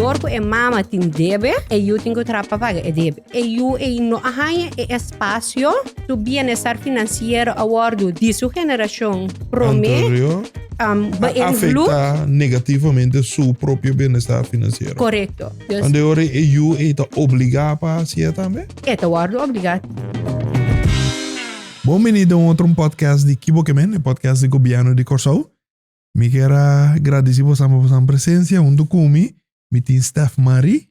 Dor ku e mama tin debe, e yu tin ku traha pa paga e debe. E yu ei no a haña e espasio, su bienestar finansiero a wòrdu di su generashon promé Anterior um, a beïnvloed. afecta negativamente su propio bienestar financiero. Korekto. Dus Ande ora e yu ei ta obligá pa hasié tambe? e ta wòrdu obligá. Bon bini den un otro podcast di Kibo Ke Men, e podcast di Gobièrnu di Kòrsou. Mi kier a gradisí bosan pa bosan presensia huntu ku mi. Mi tin Stef Marie,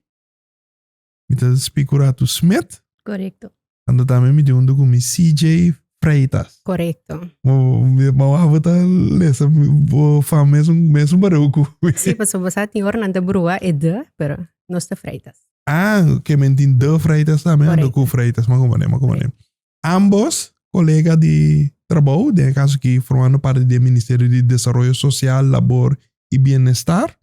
mi ta Spicurato Smith. Korekto. Anto tambe mi tin huntu ku mi CJ Freitas. Korekto. Ma wak bo ta lesa bo fam mesun mesun bareu ku mi. Sí, pasobra bo sa tin ora nan ta brua e de, pero nos ta Freitas. Ah, ke men tin de Freitas tambe, anto ku Freitas, ma komprende, ma komprende. Ambos kolega di trabou, den e kaso aki formando parti di e Ministerio di Desaroyo Sosial, Labor i Bienestar,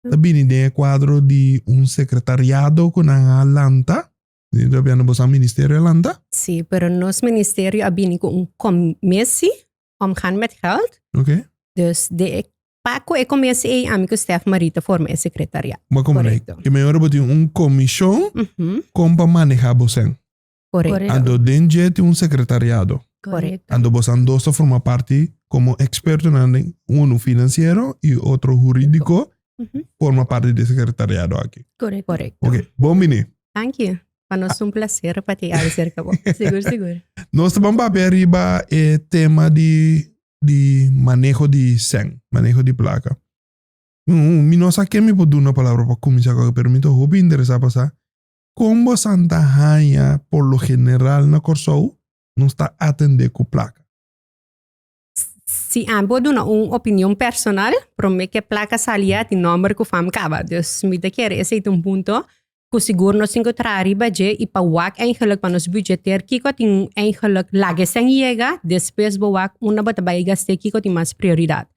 ta bini den e kuadro di un sekretariado ku nan a lanta. Mi ta biendo boso ministerio a lanta? Sí, pero nos ministerio a bini ku un commissie omgaan met geld. Oké. Dus de pa ku e commissie ei ami ku Stef Marie ta forma e sekretariat. Maar kom Korekto. Ke mehor bo tin un komishon kon pa maneha bosen. Korekto. Anto den dje tin un sekretariado. Korekto. Anto bosan dos ta forma parti komo ekspertonan den unu finansiero i otro hurídiko forma parti di e sekretariado aki. Korekto. Korekto. Ok, bon bini. Thank you. Pa nos ta un placer pa ti abi serka bo. Sigur, sigur. Nos ta ban papia riba e tema di di maneho di sèn, maneho di plaka. Mi no sa ken mi por duna palabra pa kuminsá ku pero mi ta hopi interesá pa sa Kon bosan ta haña por lo general na Kòrsou nos ta atendé ku plaka? Si ami por duna un opinion personal, promé ku e plaka sali ya tin nòmber ku fam kaba. Dus mi ta kere esei ta un punto ku sigur nos tin ku traha riba dje i pa wak eigenlijk pa nos budgeteer kiko tin eigenlijk laga esei yega, despues bo wak unda bo ta bai gast'é kiko tin mas prioridat.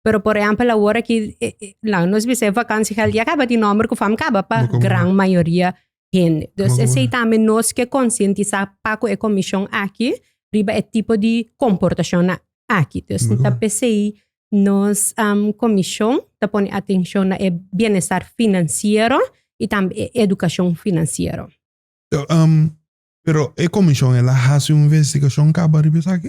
Pero por ehempel awor aki laga nos bisa e vakantiegeld ya kaba tin nomber ku fam kaba pa gran mayoria hende. Dus esei tambe nos ke konsientisá pa ku e komishon aki riba e tipo di komportashonnan aki. Dus ta p'esei nos komishon ta pone atenshon na e bienestar finansiero i tambe e edukashon finansiero. Pero e komishon el a hasi un investigashon kaba riba esaki?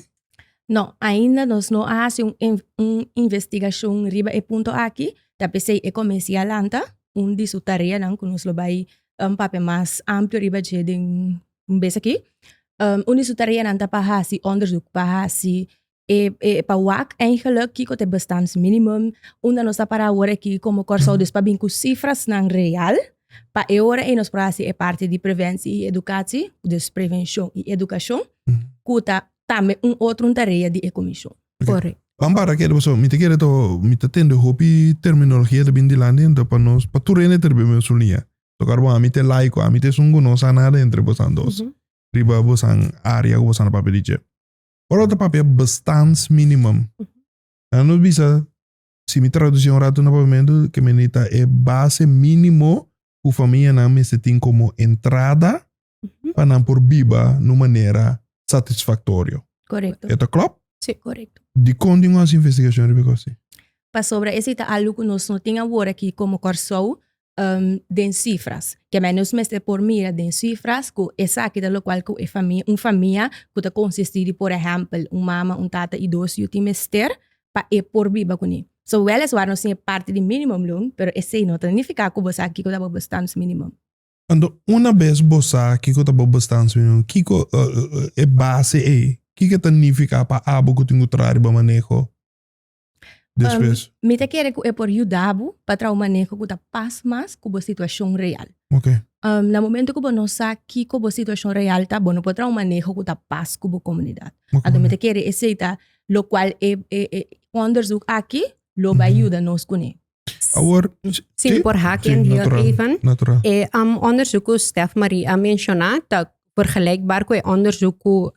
No, ainda nos no a hasi un un investigashon riba e punto aki. Ta p'esei e komesi a lanta un di su tareanan ku nos lo bai papia mas amplio riba dje den un bes aki. Un di su tareanan ta pa hasi onderzoek, pa hasi e e pa wak eigenlijk kiko ta e bestaansminimum, unda nos ta para awor aki komo Kòrsou, dus pa bin ku sifrasnan real pa e ora ei nos por hasi e parti di preventie i educatie, dus prevenshon i edukashon, ku ta tambe un otro un tarea di e komishon. Korekto. Ban para keda pasobra mi ta kere to mi ta tende hopi terminologia ta bin dilanti anto pa nos pa tur hende ta riba e mesun liña. Tokar bo ami ta e laiko, ami ta esun ku no sa nada entre bosan dos riba bosan area ku bosan a papia di dje. Ora bo ta papia bestaansminimum, nan nos bisa, si mi traduci un rato na papiamentu, ke meni ta e base minimo ku famianan mester tin komo entrada pa nan por biba na un manera satisfaktorio. Korekto. E ta klòp? Sí, korekto. Dikon tin un hasi investigashon riba e kos ei? Pasobra esei ta algu ku nos no tin awor aki komo Kòrsou den sifras. Ke men nos mester por mira den sifras ku esaki ta lokual ku e famia, un famia ku ta konsistí di por ehèmpel un mama, un tata i dos yu tin mester pa e por biba kuné. So wèleswar nos tin e parti di minimumloon, pero esei no ta nifiká ku bo sa kiko ta bo bestaansminimum. Anto una bes bo sa kiko ta bo bestaansminimum, kiko e base ei, kiko ta nifiká pa abo ku tin ku traha riba maneho? Despues. Mi ta kere ku e por yuda bo pa traha un maneho ku ta pas mas ku bo situashon real. Ok. Na momento ku bo no sa kiko bo situashon real ta, bo no por traha un maneho ku ta pas ku bo komunidat. Anto mi ta kere esei ta lokual e e onderzoek aki lo bai yuda nos kuné. Awor, Si mi por hak in heel even. Natural. E onderzoek ku Stef Marie a menshoná ta vergelijkbaar ku e onderzoek ku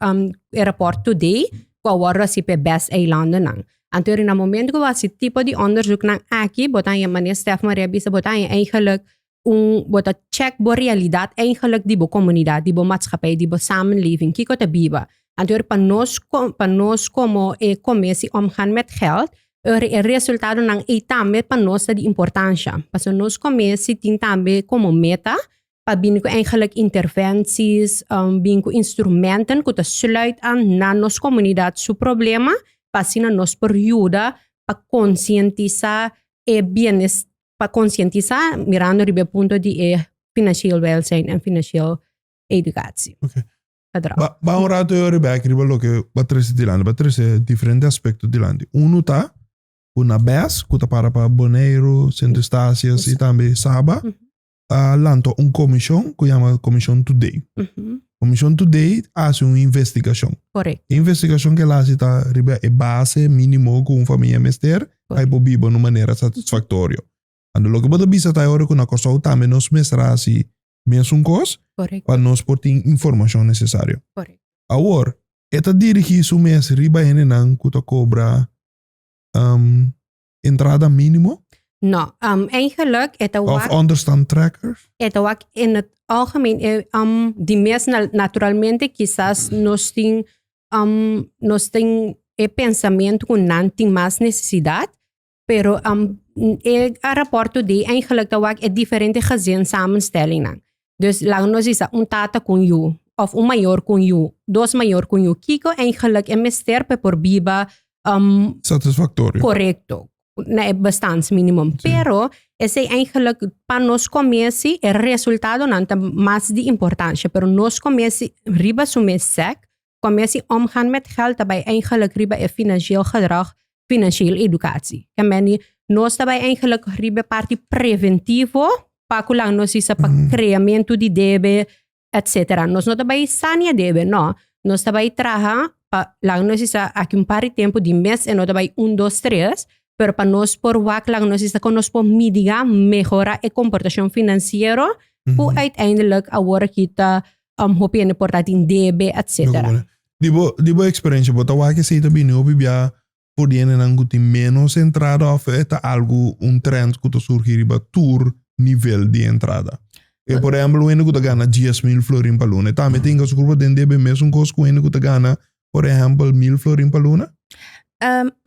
e rapport Today ku a wòrdu hasi pa e bes eilandennan. Anto na momento ku bo hasi tipo di onderzoeknan aki bo ta haña manera Stef Marie a bisa bo ta haña eigenlijk un bo ta check bo realidat eigenlijk di bo komunidat, di bo maatschappij, di bo samenleving, kiko ta biba. Anto pa nos pa nos komo e komesi omgaan met geld. E resultadonan ei tambe pa nos ta di importansha. Pasobra nos commissie tin tambe como meta pa bini cu eigenlijk interventies, bin cu instrumenten cu ta sluit aan na nos comunidad su problema, pa asina nos por yuda pa concientisa e bienes, pa concientisa mirando riba e punto di e financieel welzijn en financieel educatie. Okay. Gedrag. Ba, ba un rato yo riba riba loke ba trece dilanti, ba trece diferente aspecto dilanti. Uno ta ku na BES, ku ta para pa Boneiru, Sint Eustatius i tambe Saba, a lanta un komishon ku yama Komishon Today. Komishon Today hasi un investigashon. Correcto. E investigashon ku el hasi ta riba e base minimo ku un famia mester pa e por biba na un manera satisfaktorio. Anto loke bo ta bisa ta e ora ku na Kòrsou tambe nos mester hasi mesun kos Correcto. pa nos por tin informashon nesesario. Correcto. Awor, e ta dirigí su mes riba hendenan ku ta kobra um, entrada mínimo No, eigenlijk e ta of wak, onderstand trackers. e ta wak in het algemeen, di mes naturalmente kisas nos tin, nos tin e pensamiento ku nan tin mas nesesidat, Pero e rapport di eigenlijk ta wak e diferente gezinssamenstellingnan. Dus laga nos bisa un tata ku un yu of un mayor ku un yu, dos mayor ku un yu. Kiko eigenlijk e mester pa e por biba Satisfactorio. Korekto, na e bestaansminimum. Sí. Pero esei eigenlijk pa nos commissie e resultadonan ta mas di importancia. Pero nos commissie riba su mes sek, commissie omgaan met geld ta bai eigenlijk riba e financieel gedrag, financieel educatie. Ke meni nos ta bai eigenlijk riba e parti preventivo pa ku laga nos bisa pa creamento di debe etcetera. Nos no ta bai sania debe, no. Nos ta bai traha pa laga nos bisa aki un par di tempo di mes e no ta bai un dos tres, pero pa nos por wak laga nos bisa kon nos por midiga, mehora e comportacion financiero ku uiteindelijk awor aki ta hopi hende por ta tin debe, etcetera. Di bo, di bo experiencia, bo ta wak esei ta bini hopi bia for di hendenan ku tin menos entrada of e ta algu, un trend ku ta surgi riba tur nivel di entrada? E por ehempel, un hende ku ta gana 10.000 florin pa luna, e tambe tin ku su grupo den debe mesun kos ku un hende ku ta gana, por ehempel, 1.000 florin pa luna?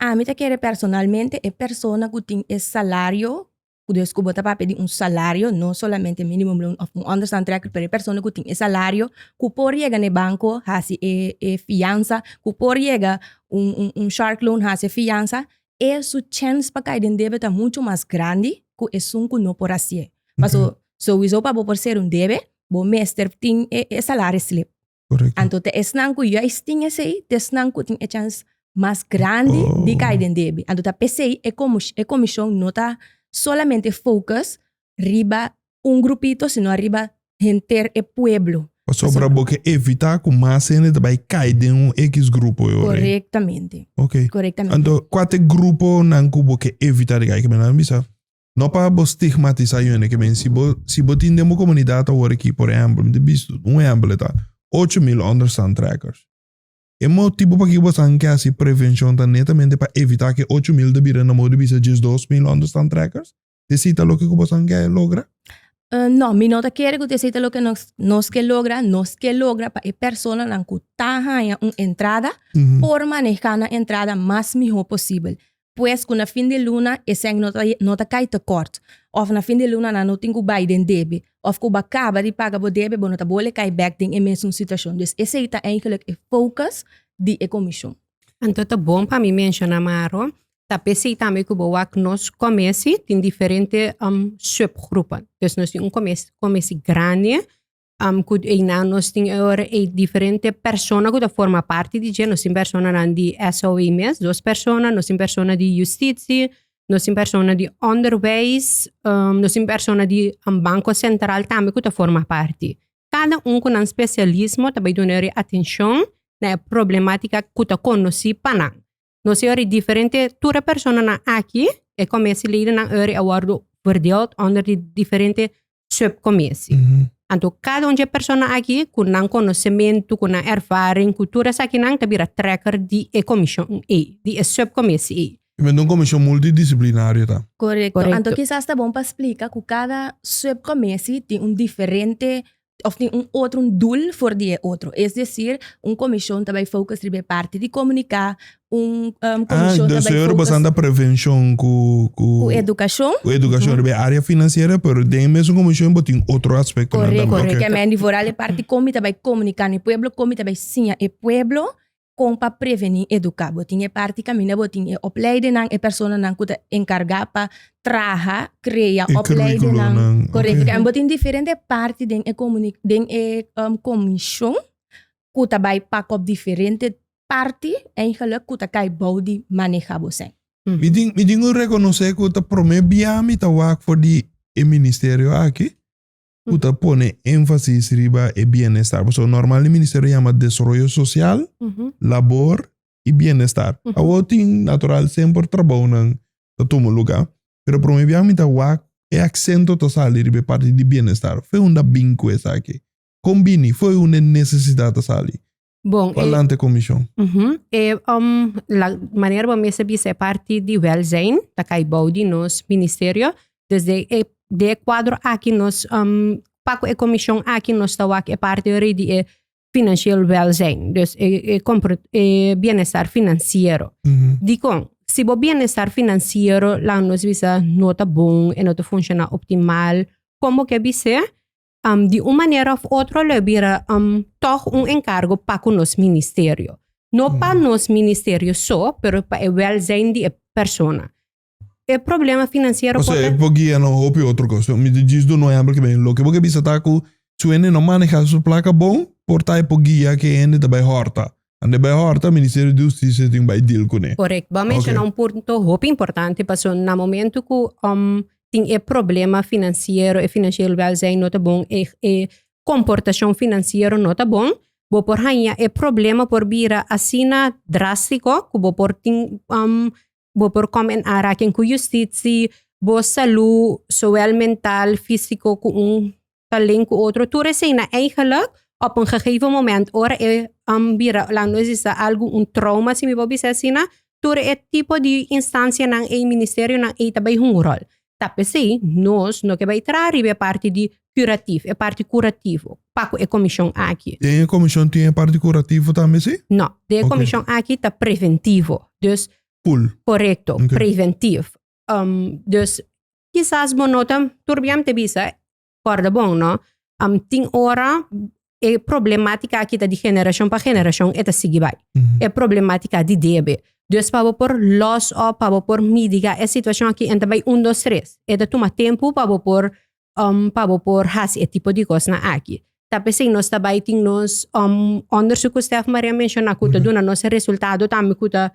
Ami ta kere personalmente e persona ku tin e salario ku dus ku bo ta papia di un salario, no solamente minimumloon of un onderstandtrekker, pero e persona ku tin e salario ku por yega na e banko hasi e e fiansa, ku por yega un un un shark loan hasi e fiansa, e su chèns pa kai den debe ta muchu mas grandi ku esun ku no por hasié. Paso souiso pa bo por ser un debe, bo mester tin e e salaris slip. Korekto. Anto ta esnan ku juist tin esei, ta esnan ku tin e chans mas grandi di kai den debe. Anto ta p'esei e e komishon no ta solamente focus riba un grupito, sino riba henter e pueblo. Pasobra bo ke evitá ku mas hende ta bai kai den un X grupo e ora ei. Korektamente. Oké. Korektamente. Anto kua ta e gruponan ku bo ke evitá di kai? Ke mi nan bisa, No pa bo stigmatisa yende ke men si bo si bo tin den bo komunidat awor aki por ehempel mi ta bisto un ehempel e ta 8000 onderstand trekkers e motibu pakiko bo san ke hasi prevenshon ta netamente pa evita ke 8000 ta bira na modo di bisa 12000 onderstand trekkers esei ta loke ku bo san ke logra? No, mi no ta kere ku esei ta loke nos nos ke logra, nos ke logra pa e personanan ku ta haña un entrada por maneha nan entrada mas miho posibel. Pues ku na fin di luna e sèn no ta no ta kai tekort. Òf na fin di luna nan no tin ku bai den debe. Òf ku bo a kaba di paga bo debe bo no ta bole kai bèk den e mesun situashon. Dus esei ta eigenlijk e focus di e komishon. Anto ta bon pa mi menshoná Maro, ta p'esei tambe ku bo wak nos komesi tin diferente subgroepen. Dus nos tin un komesi grandi ku einan nos tin e ora ei diferente persona ku ta forma parti di dje. Nos tin personanan di SOE mes, dos persona, nos tin persona di Justitie, nos tin persona di Onderwijs, nos tin persona di Banko Sentral tambe ku ta forma parti. Kada un ku nan spesialismo ta bai duna e atenshon na e problematika ku ta konosí pa nan. Nos e ora diferente tur e personanan aki, e commissieledennan ora a wòrdu verdeeld onder di diferente subcommissie. Anto kada un dje persona aki ku nan konosementu, ku nan ervaring, ku tur esakinan ta bira trekker di e komishon ei, di e subcommissie ei. I benta un komishon multidisiplinario ta. Korekto. Korekto. Anto kisas ta bon pa splika ku kada subcommissie tin un diferente. Of tin un otro un doel for di e otro. Es decir, un comision ta bay focus riba e parti di comunica, un Ah, comision ta dus bay e ora focus basanda prevencion cu cu cu educacion. cu educacion riba e area financiera, pero den e mesun comision bo tin otro aspectonan Correcto, tambe. correcto. Ok. Ke men di vooral e parti con mi ta bay comunica na e pueblo, con mi ta bay siña e pueblo kon pa prevení eduká. Bo tin e parti kaminda bo tin e opleidennan, e personanan ku ta enkargá pa traha, krea E opleidennan. curriculonan, Korekto. ok. En bo tin diferente parti den e komuni den e komishon ku ta bai pak op diferente parti eigenlijk ku ta kai bou di maneha bo sèn. Mi tin mi tin ku rekonosé ku ta promé bia mi ta wak for di e ministerio aki. ku ta pone énfasis riba e bienestar. Pasobra normal e ministerio yama desaroyo sosial, labor i bienestar. Awor tin natural semper trabounan ta tuma lugá, pero promé biaha mi ta wak e aksento ta sali riba e parti di bienestar. Fo'i unda bin ku esaki? Kon bini? Fo'i unda e nesesidat ta sali? Bon, Cual ante comisión? E, la manera bo mester bisa e parti di welzijn ta kai bou di nos ministerio. Dus de e, de e cuadro aki nos, pa cu e comision aki nos ta wak e parti ori di e financieel welzijn. Dus e, e, compro, e bienestar financiero. Dikon? Si bo bienestar financiero laga nos bisa no ta bon, e no ta funciona optimal, kon bo ke bis'é? Di un manera of otro lo e bira tog un enkargo pa ku nos ministerio. No pa nos ministerio so, pero pa e welzijn di e persona. E problema finansiero por ta. Osea, e por guia na hopi otro kos. Mi ta djis duna un ehempel ke ben. Loke bo ke bisa ta ku si un hende no maneha su plaka bon, por ta e por guia ke e hende ta bai hòrta. Ande bai hòrta, Ministerio di Hustisia tin bai deal kuné. Correct. Bo a menciona un punto hopi importante pasobra na momento ku tin e problema finansiero, e financieel welzijn no ta bon, e e komportashon finansiero no ta bon, bo por haña e problema por bira asina drástiko ku bo por tin bo por kom en aanraking ku justitsie, bo salú zowel mental, físiko ku un ta link ku otro, tur esei na eigenlijk op un gegeven moment ora e bira laat nos bisa algu un trauma si mi por bisa asina, tur e tipo di instansianan ei ministerionan ei ta bai hunga un ròl. Ta p'esei nos no ke bai traha riba e parti di curatief, e parti curativo pa ku e komishon aki. Den e komishon tin e parti curativo tambe si? No, den e komishon aki ta preventivo, dus Full. Korekto, preventief. Dus kisas bo no ta tur biam te bisa Kòrda bon no, tin ora e problematika aki ta di generashon pa generashon e ta sigui bai. E problematika di debe. Dus pa bo por los òf pa bo por midiga e situashon aki en ta bai un dos tres. E ta tuma tempu pa bo por pa bo por hasi e tipo di kosnan aki. Ta p'esei nos ta bai tin nos onderzoek ku Stef Maria menshoná ku ta duna nos e resultado tambe ku ta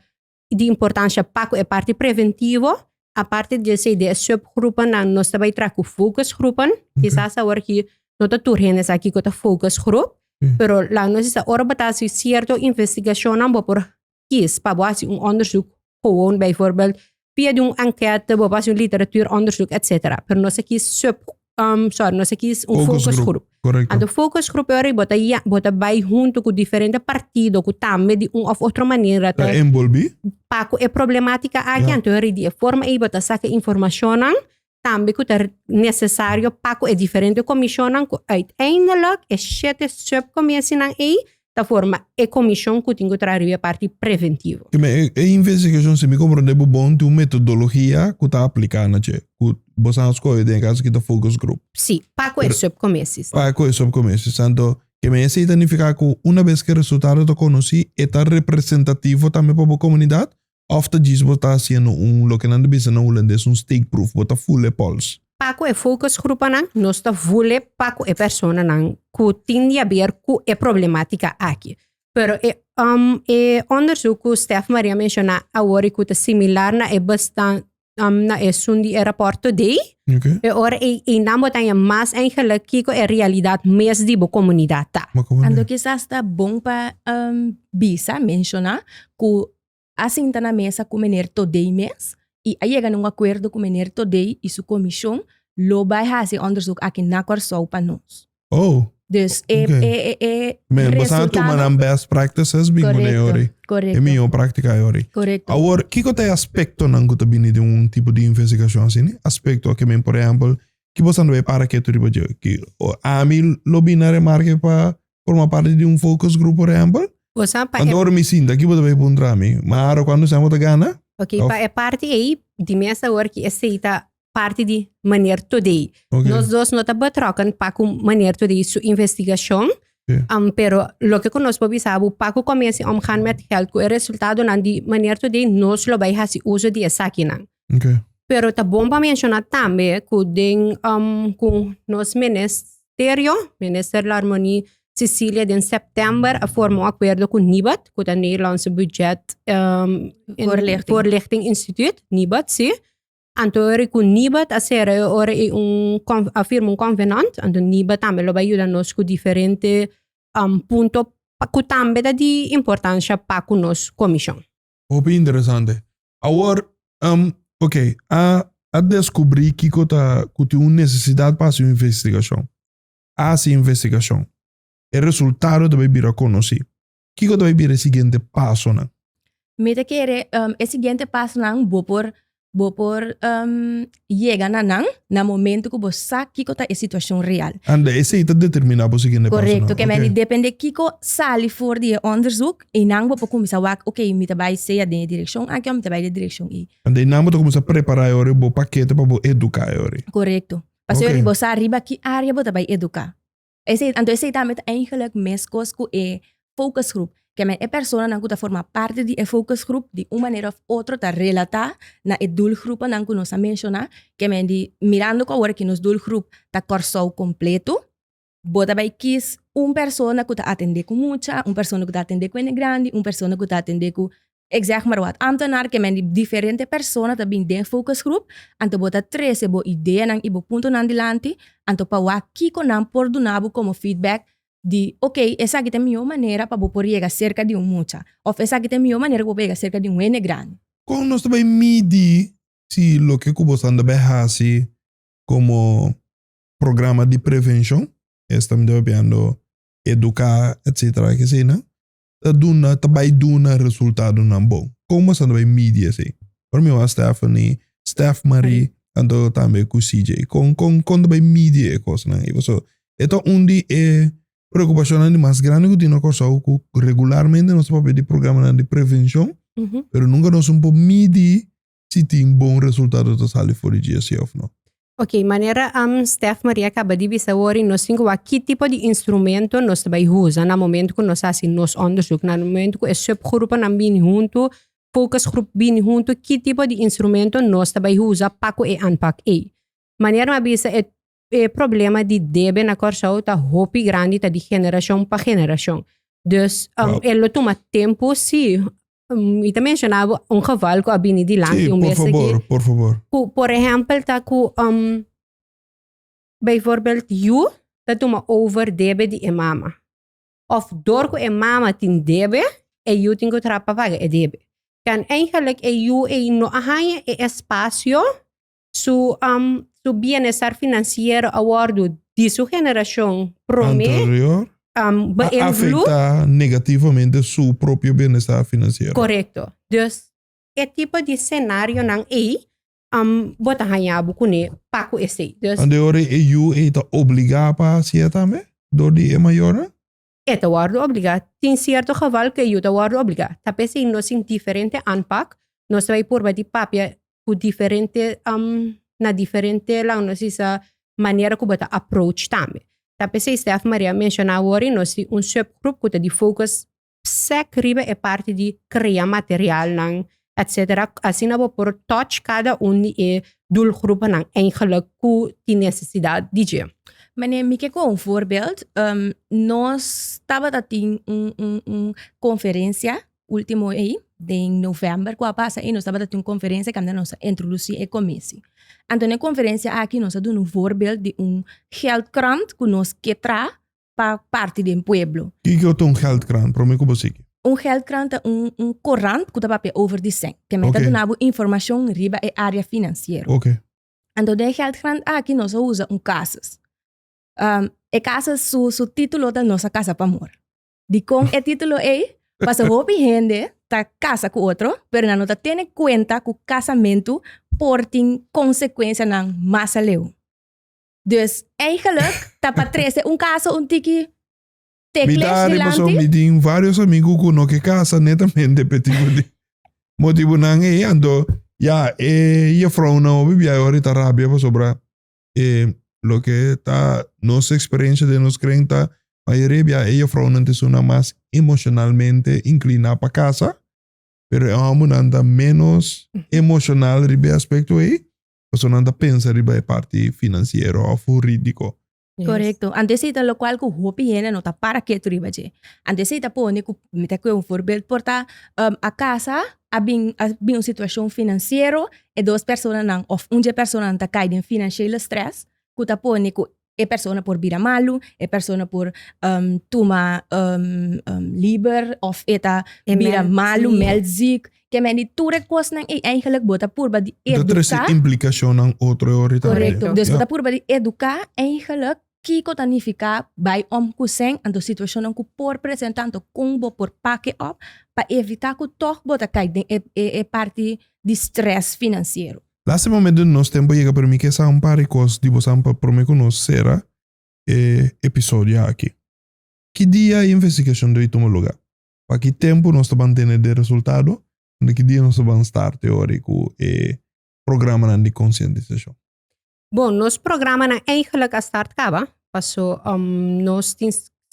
di importancia pa cu e parti preventivo, aparte di esey di e subgroepennan nos ta bay traha cu focusgroepen, kisas awor aki no ta tur hende sa kico ta focusgroep, pero laga nos bisa ora bo ta haci cierto investigacionnan bo por kies pa bo haci un onderzoek gewoon bijvoorbeeld via di un enquete bo por haci un literatuuronderzoek etcetera, pero nos a kies sub sorry nos a kies un focusgroep. Correcto. Anto focusgroep ora bo ta ya bo ta bai hunto cu diferente partido cu tambe di un of otro manera ta envolvi pa cu e problematica aki Ja. anto ora di e forma ey bo ta saca informacionnan tambe cu ta necesario pa cu e diferente comisionnan cu uiteindelijk e shete subcomissienan ey ta forma e comision cu tin cu traha riba e parti preventivo. Ke men e investigacion si mi comprende bo bon tin un metodologia cu ta aplica na dje cu bo sa scoge den e caso aki ta focus group. Si, pa cu e subcomissies. Pa cu e subcomissies. Anto ke men esey ta nifica cu una bes cu e resultado ta conoci e ta representativo tambe pa bo comunidad of ta djis bo ta haciendo un loke nan ta bisa na hulandes un steekproef bo ta ful e pols. Pa ku e focusgroepennan nos ta voel pa ku e personanan ku tin di haber ku e problematica aki. Pero e e onderzoek ku Stef Maria menshoná awor i ku ta similar na e bestaan na esun di e rapport today, Oké. e ora ei einan bo ta haña mas eigenlijk kiko e realidat mes di bo komunidat ta. Ma komo Anto ne? kisas ta bon pa bisa, menshoná, ku a sinta na mesa ku meneer Todey mes i a yega na un akuerdo ku meneer Todey i su komishon lo bai hasi e onderzoek aki na Kòrsou pa nos. Oh. Dus e Ok. e e e Men, boso a tuma resultado nan best practices bin kuné Korekto, ori. E korekto. mihó práktika e ori. Korekto. Awor, kiko ta e aspektonan ku ta bini den un tipo di investigashon asina? Aspekto, ke men, por ehèmpel, Ki boso anda bay para ketu riba dje? Ki ami lo bin na remarke pa forma parti di un focus group por ehempel? Boso pa Anto e ora mi sinta ki bo ta bay puntra mi? Maar cuando sèn bo ta gana? Ok, Of pa e parti ei, di mes awor ki esei ta parti di meneer Today. Ok. Nos dos no ta betrokken pa ku meneer Today su investigacion, Sí. pero loke ku nos por bisa bo pa ku comiensa omgaan met geld ku e resultadonan di meneer Today nos lo bay hasi uso di esakinan. Ok. Pero ta bon pa menciona tambe cu den um, cu nos ministerio, minister Larmonie Cecilia den september a forma un acuerdo cu Nibud, cu ta Nederlandse Budget um, Voorlichting. Voorlichting Instituut, Nibud, sí. Anto ora cu Nibud a cera e ora ei un a firma un convenant, anto Nibud tambe lo bay yuda nos cu diferente um, punto pa cu tambe ta di importancia pa cu nos comision. Hopi interesante. Awor, um, ok, a, a descubrí kiko ta, ku tin un nesesidat pa hasi un investigashon. A hasi investigashon. E resultado ta bai bira konosí. Kiko ta bai bira e siguiente pasonan? Mi ta kere um, e siguiente pasonan bo por bo por um, yega na nan na momento ku bo sa kiko ta e situashon real. Anda, esei ta determiná bo siguiente pasonan. Korekto, ke men Ok. depende kiko sali for di e onderzoek, einan bo por kuminsá wak, ok, mi ta bai sea den e direkshon aki òf mi ta bai den e direkshon ei. Anda, einan bo ta kuminsá prepará e ora bo pakete pa bo eduká e ora. Korekto. Pasobra Ok. bo sa riba ki área bo ta bai eduká. Esei, anto esei tambe ta eigenlijk meskos ku e focusgroep. Ke men e personanan ku ta forma parti di e focusgroep di un manera òf otro ta relatá na e doelgroepennan ku nos a menshoná. Ke men di mirando ku awor aki nos doelgroep ta Kòrsou kompleto, bo ta bai kis un persona ku ta atendé ku mucha, un persona ku ta atendé ku hende grandi, un persona ku ta atendé ku Ik zeg maar wat, ambtenaar ke men di diferente persona ta bin den focusgroep, anto bo ta trese bo ideanan i bo puntonan dilanti, anto pa wak kiko nan por duna bo komo feedback di ok, esaki ta e mihó manera pa bo por yega serka di un mucha, òf esaki ta e mihó manera ku bo por yega serka di un hende grandi. Kon nos ta bai midi si loke ku bo ta bai hasi komo programa di prevenshon, esta mi ta papiando eduká etcetera keseinan, ta duna ta bai duna resultadonan bon. Kon boso ta bai midi esei? Por mi wak Stephanie, Steph Marie, anto tambe ku CJ. Kon kon kon ta bai midi e kosnan ei? Pasobra e ta un di e preokupashonnan di mas grandi ku tin na Kòrsou ku regularmente nos ta papia di programanan di prevenshon, pero nunka nos un por midi si tin bon resultado ta sali for di dje òf no. Ok, manera um, Stef Maria kaba di bisa wori, nos tin ku wak ki tipo di instrumento nos ta bai usa na momento ku nos hasi nos onderzoek, na momento ku e subgroepennan bini huntu, focusgroep bini huntu, ki tipo di instrumento nos ta bai usa pa ku e aanpak ei. Manera mi a bisa e e problema di debe na Kòrsou ta hopi grandi, ta di generashon pa generashon. Dus um, Wow. e lo tuma tempu si Mi ta menciona bo un geval cu a bini dilanti Sí, un por bes aki. favor, por favor. Cu, por ehempel, ta cu um, bijvoorbeeld yu ta tuma over debe di e mama. Of door cu e mama tin debe, e yu tin cu traha pa paga e debe. Kan eigenlijk e yu ei no a haña e espacio, su, um, su bienestar financiero a wordu di su generacion prome Anterior um, a beïnvloed. afecta negativamente su propio bienestar financiero. Correcto. Dus e tipo di scenarionan ei um, bo ta haña bo kuné pa ku esei. Dus Ande ora e yu ei ta obligá pa hasié tambe dor di e mayornan? e ta wòrdu obligá. Tin sierto geval ku e yu ta wòrdu obligá. Ta p'esei nos tin diferente aanpak. Nos ta bai purba di papia ku diferente um, na diferente laga nos bisa manera ku bo ta approach tambe. Ta p'esei Stef Maria a menshoná awor i nos tin un subgroep ku ta di focus sèk riba e parti di krea materialnan etcetera. Asina bo por touch kada un di e doelgroepennan eigenlijk ku tin nesesidat di dje. Meneer, mi ke ku un voorbeeld. Nos tabata tin un un un konferensia ultimo ei den november ku a pasa ei nos tabata tin un konferensia kaminda nos a introdusí e komisi. Anto na e konferensia aki nos a duna un voorbeeld di un geldkrant ku nos ke traha pa parti den pueblo. Kiko ta un geldkrant? Prome ku bo sigui. Un geldkrant ta un un korant ku ta papia over di sèn. Ke men ta Oké. duna bo informashon riba e área finansiero. Oké. Anto den e geldkrant aki nos a usa un kasus. E kasus su su título ta Nos a kasa pa amor. Dikon e título ei? Pasobra hopi hende ta kasa ku otro, pero nan no ta tene kuenta ku kasamentu por tin konsekuensianan mas aleu. Dus eigenlijk ta pa trese un kaso un tiki Mi teklesh ta paso dilanti. mi tin varios amigo ku no ke kasa netamente pe tipo di motibunan ei. Anto ya e juffrouwnan hopi bia ora ta rabia pasobra e loke ta nos experiencia den nos kren ta mayoria bia e juffrouwnan ta esunnan mas emocionalmente inclina pa kasa pero e hombernan ta menos emocional riba e aspecto ei pasobra nan ta pensa riba e parti financiero of huridico. Yes. Correcto. Anto esei ta locual cu hopi hende no ta para ketu riba dje. Anto esei ta pone cu, mi ta coge un voorbeeld, por ta um, a casa a bin, a bin un situacion financiero, e dos personanan of un dje personanan ta cay den financiële stress, cu ta pone cu e persona por bira malu, e persona por um, tuma um, um, liber of e ta E bira meld malu, ziek. meld ziek. Ke men di tur e kosnan ei eigenlijk bo ta purba di Ta trese eduká. implikashonnan otro ora tambe. Korekto. Dus bo Ja. ta purba di eduká eigenlijk kiko ta nifiká bai om ku sèn, anto situashonnan ku por presentá, anto kon bo por pak e op pa evitá ku tòg bo ta kai den e e e parti di strès finansiero. Lastimamente nos tempu a yega pero mi ke sa un par di kos di bosan pa prome ku nos sera e episodio aki. Ki dia e investigashon debe tuma lugá? Pa ki tempu nos ta ban tene de resultado? Na ki dia nos ta ban start e ora ku e programanan di konsientisashon? Bon, nos programanan eigenlijk a start kaba, paso um, nos tin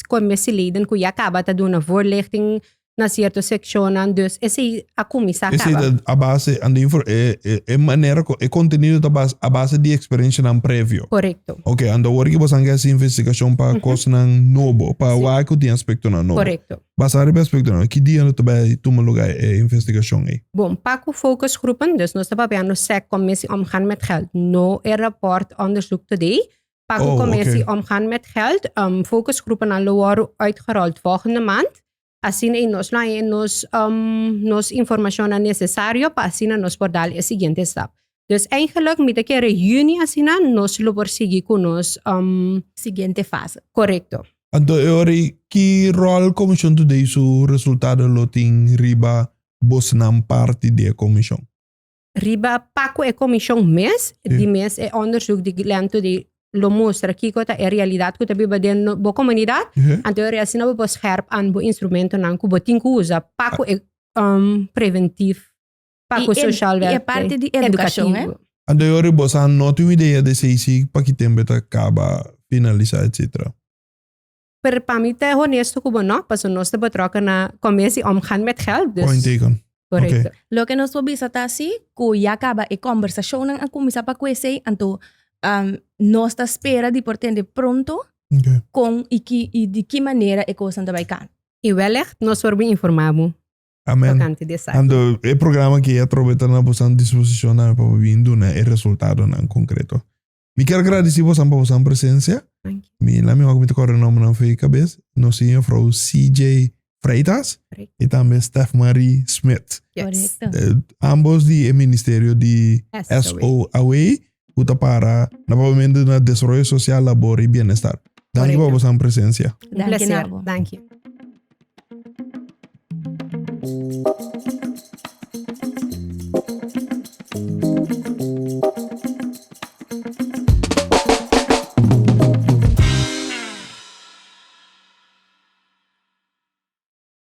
commissieleden ku ya kaba ta duna voorlichting na cierto seccionnan, dus esei a cuminsa Esei kaba. ta a base, ande info, e, e, e manera ku e contenido ta bas, a base di experiencianan previo. Correcto. Ok, ando awor ki bosan ke hasi investigashon pa kosnan nobo, pa Sí. wak ku tin aspektonan nobo. Correcto. Basá riba aspektonan, ki dia lo ta bai tuma lugar e investigashon ei? Bon, pa ku focusgroepen, dus nos ta papiando sec commissie omgaan met geld, no e rapport onderzoek today. Pa ku Oh, commissie oké. omgaan met geld, um, focusgroepen lo worden uitgerold volgende maand. Asina ei nos lo haña nos, um, nos informashonnan nesesario pa asina nos por dal e siguiente stap. Dus eigenlijk mi ta kere juni asina nos lo por sigui ku nos, um, Siguiente fase. Korekto. Anto e ora ei ki ròl Komishon Today su resultado lo tin riba bosnan parti di e komishon? Riba pa ku e komishon mes, Sí. di mes e onderzoek di Glen Today lo mustra kiko ta e realidat ku ta biba den bo komunidat, anto e ora asina bo por scherp aan bo instrumentonan ku bo tin ku usa pa ku e um, preventief, pa ku I e- sociaal i e werk parti di edukashon, eh? edukativo. Anto e ora bo sa no tin un idea di esei si pa ki tempu e ta kaba, finalisá, etcetera. Pero pa mi ta honesto ku bo no, pasobra nos ta betrokken na commissie omgaan met geld, dus Point taken. correcto. Loke nos por bisa ta si ku ya kaba e kombersashonnan a kuminsá pa ku esei, anto um, nos ta spera di por tende pronto Okay. kon i ki i di ki manera e kosnan ta bai kan. I wellicht nos por bin informá bo Amen. tokante di esaki. Anto e programa aki atrobe ta na bosan disposishon tambe pa bo bin duna e resultadonan konkreto. Mi kier gradisí bosan pa bosan presensia. Danki. Mi la mi wak mi ta kòrda nombernan for e kabes. Nos tin juffrouw CJ Freitas Correcto. i tambe Steph Marie Smit. Yes. Correcto. Eh, ambos di e ministerio di SOA. SOAW ku ta para na papiamentu na Desaroyo Sosial, Labor i Bienestar. Danki pa Correcto. bosan presensia. Un Danki placer. na bo. Danki.